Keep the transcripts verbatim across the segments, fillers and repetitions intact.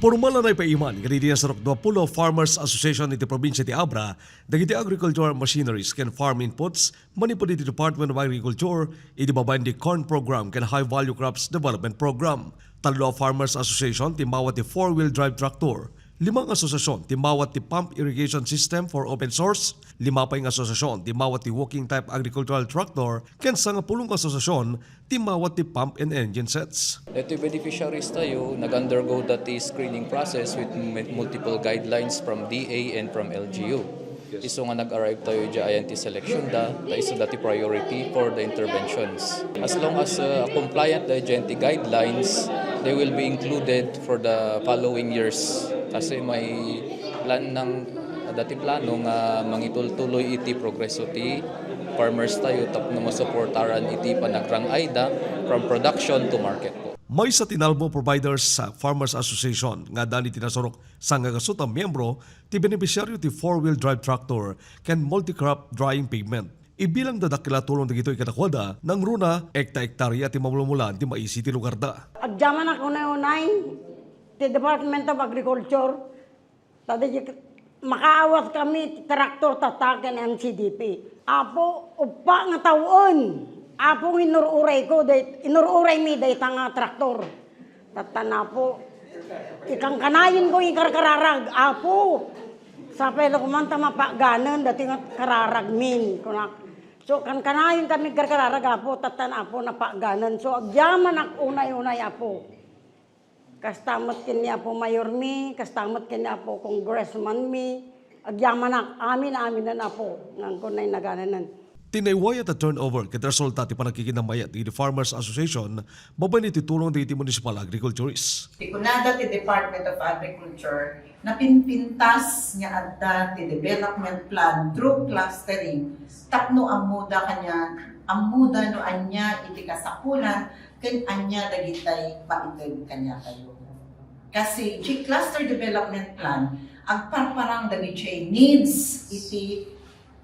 Pormal a naipaiman kadagiti nasarok dua pulo farmers association iti probinsia ti Abra dagiti agricultural machineries ken farm inputs manipud iti Department of Agriculture iti babaen ti corn program ken high value crops development program. Tallo a farmers association ti mawat ti four-wheel drive tractor. Lima nga asosiasion ti mawat ti pump irrigation system for open source. Lima pay nga asosiasion ti mawat ti walking type agricultural tractor ken sangapulo nga asosiasion ti mawat ti pump and engine sets. Daytoy beneficiaries tayo, nag-undergo dati screening process with m-, multiple guidelines from D A and from L G U. Isu nga nag-arrive tayo dya ayan ti selection da, ta isu dati priority for the interventions. As long as uh, compliant da dyan ti guidelines, they will be included for the following years. Kasi may plan ng dati plano nga mangitultuloy iti progreso ti farmers tayo tapno masuportaran iti panagrang-ayda from production to market po. Maysa ti nalbo providers sa Farmers Association nga adda iti nasurok sangagasu a miyembro ti beneficiaryo ti four-wheel drive tractor ken multi-crop drying pavement. Ibilang da dakkel a tulong dagitoy kadakuada, nangruna ekta-ektarya ti mamulmulaan ti mais iti lugarda. Agyamanak unay-unay ti Department of Agriculture. Tadi makaawas kami ti traktor tatta ken M C D P. Apo, uppa nga tawen. Apo, inur-uray ko, day, inur-uray mi dayta nga traktor. Tatta na po. Ikankanayon ko ikarkararag. Apo, sapay la kuman ta mapaganen dati nga kararag min. Kunak. So, kankanayon kami karkararag, Apo, tatta na po napaganen. So, agyamanak unay-unay, Apo. Kasta met ken ni Apo Mayor mi, kasta met ken ni Apo Congressman mi, agyamanak, amin-aminen Apo, nga agkunay nagananen. Tinaywayat a turnover ket resulta ti pannakikinamayat iti Farmers Association babaen iti tulong dagiti municipal agriculturists. Ti kunada ti Department of Agriculture, napinpintas nga adda ti development plan through clustering tapno ammoda kanian, ammoda no ania iti kasapulan ken ania dagitay maited kaniatayo. Kasi iti cluster development plan, agparparang dagiti needs iti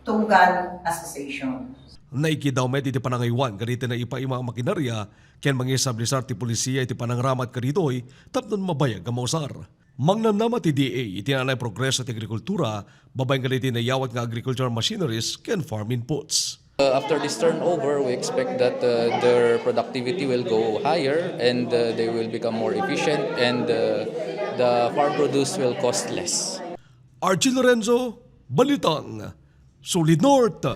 tunggal association. Naikidaw met iti panangaywan kadagiti naipaima a makinarya ken mangisablisar ti polisiya iti panangaramat kaditoy tapno mabayag a mausar. Mangnamnama ti D A iti naanay progreso ti agrikultura babaen kadagiti nayawat nga agricultural machineries ken farm inputs. Uh, after this turnover, we expect that uh, their productivity will go higher and uh, they will become more efficient and uh, the farm produce will cost less. Archie Lorenzo, Balitang Solid North.